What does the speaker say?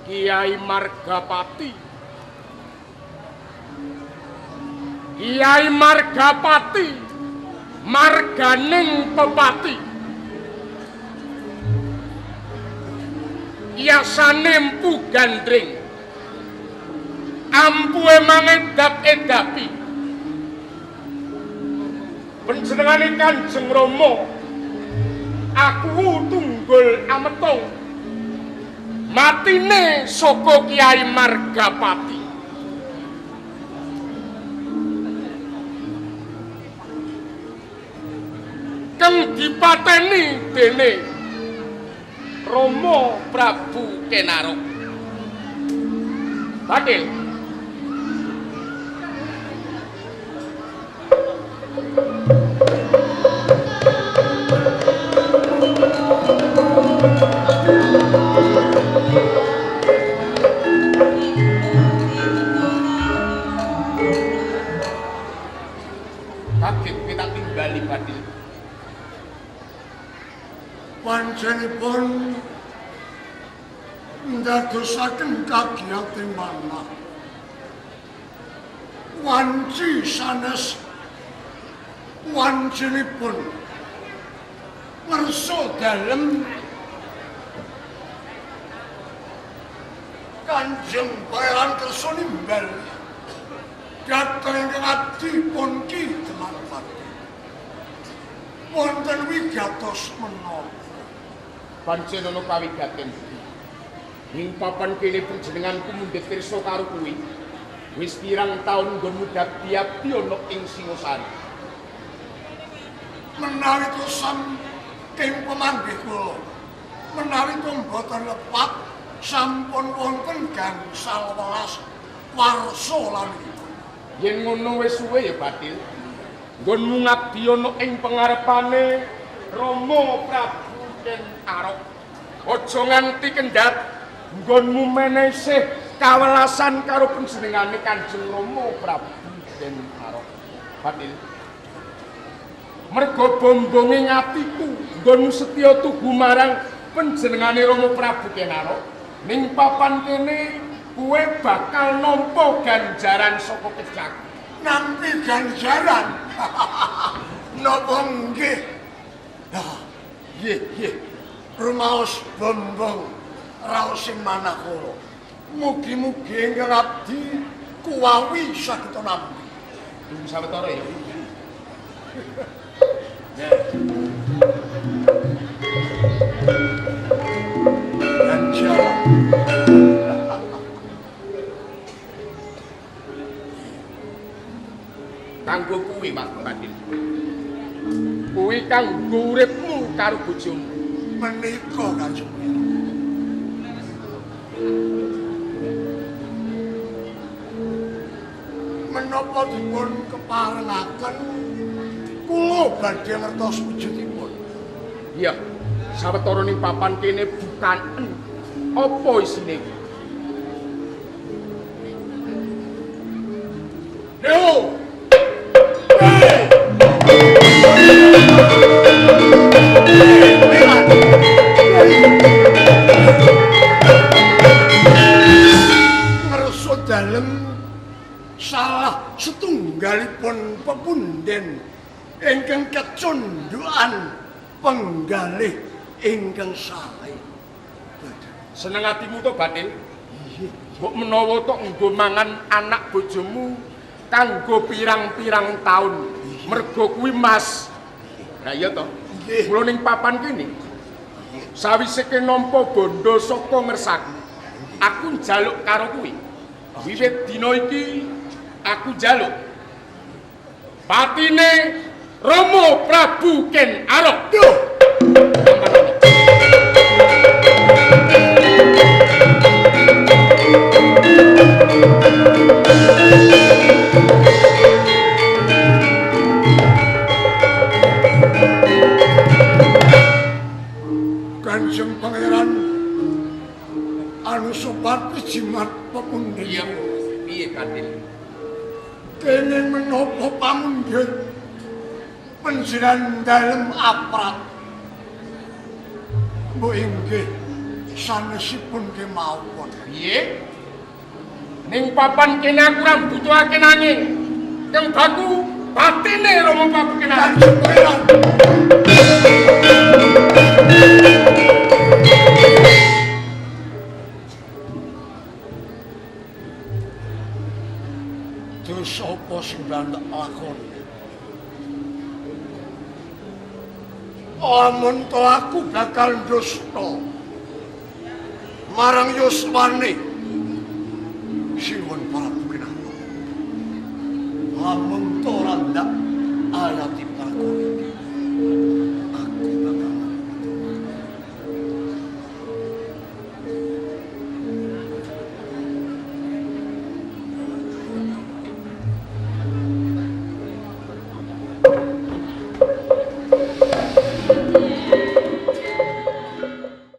Kiai Margapati. Kiai Margapati, marganing pepati. Yasane empu gandring. Ampuhe mangedap-edapi. Panjenengane Kanjeng Rama, aku tunggul ametung. Matine saka Kiai Margapati. Kang dipateni dene Rama Prabu Kenarok. Bathil. Kaget kita timbali Bathil. Panjenenganipun ndadosaken kagiyating manah. Wanci sanes wancinipun ngersa dalem Kanjeng Pangeran kersa nimbal dhateng ingkang abdi pun Ki Demang Pati. Wonten wigatos menapa? Pancen ana kawigaten. Ing papan kene panjenenganku mundhut pirsa karo kuwi. Wis pirang taun nggonmu dadi abdi ana ing Singosari. Menawi saking pemanggih kula, menawi mboten lepat sampun wonten gangsal welas warsa lanipun. Yen ngono wis suwe ya Bathil. Nggonmu ngabdi ana ing pengarepane Rama Prabu Ken Arok. Aja nganti kendhat nggonmu menesih kawelasan karo panjenengane Kanjeng Rama Prabu Ken Arok. Bathil. Mergo bombonge atiku nggonmu setya tugu marang panjenengane Rama Prabu Ken Arok, ning papan kene kowe bakal nampa ganjaran saka kejak. Nampi ganjaran? Napa nggih? Nah, nggih, nggih. Rumaos bombong raos sing manah kula. Mugi-mugi ingkang abdi kuwawi saged nampi. Tunggu sawetara ya. Ganjaran. Kanggo kuwi Mas Bathil. Kuwi kanggo uripmu karo bojomu. Menika Kanjeng Pangeran. Menapa dipun keparengaken kula badhe ngertos wujudipun. Iya, sawetara ning papan kene bukan apa isine iki? Lho. Ngersa dalem salah setunggalipun pepunden ingkang kecundhukan penggalih ingkang sae. Seneng atimu to, Bathil? Mbok menawa tok nggo mangan anak bojomu kanggo pirang-pirang taun. Mergo kuwi Mas. Lah iya to. Kula ning papan kene sawise ke nampa bondo saka ngersaku, aku njaluk karo kuwi. Wiwit dina iki aku njaluk patine Rama Prabu Ken Arok. Duh. Kanjeng Pangeran Anusapati jimat pepundhen. Iya, piye Katil? Kene menapa pamundhut panjenengan dalem aprat. Mbok inggih sanesipun kemawon. Piye? Ning papan kene aku ora mbutuhake nanging kang baku batine Rama Prabu Kinarto. Kanjeng Pangeran. Terus apa sing ndak lakoni? Lamun to aku bakal dusta marang yuswane Siwon Prabu Kinarto. Lamun to ora ndak ayatipun.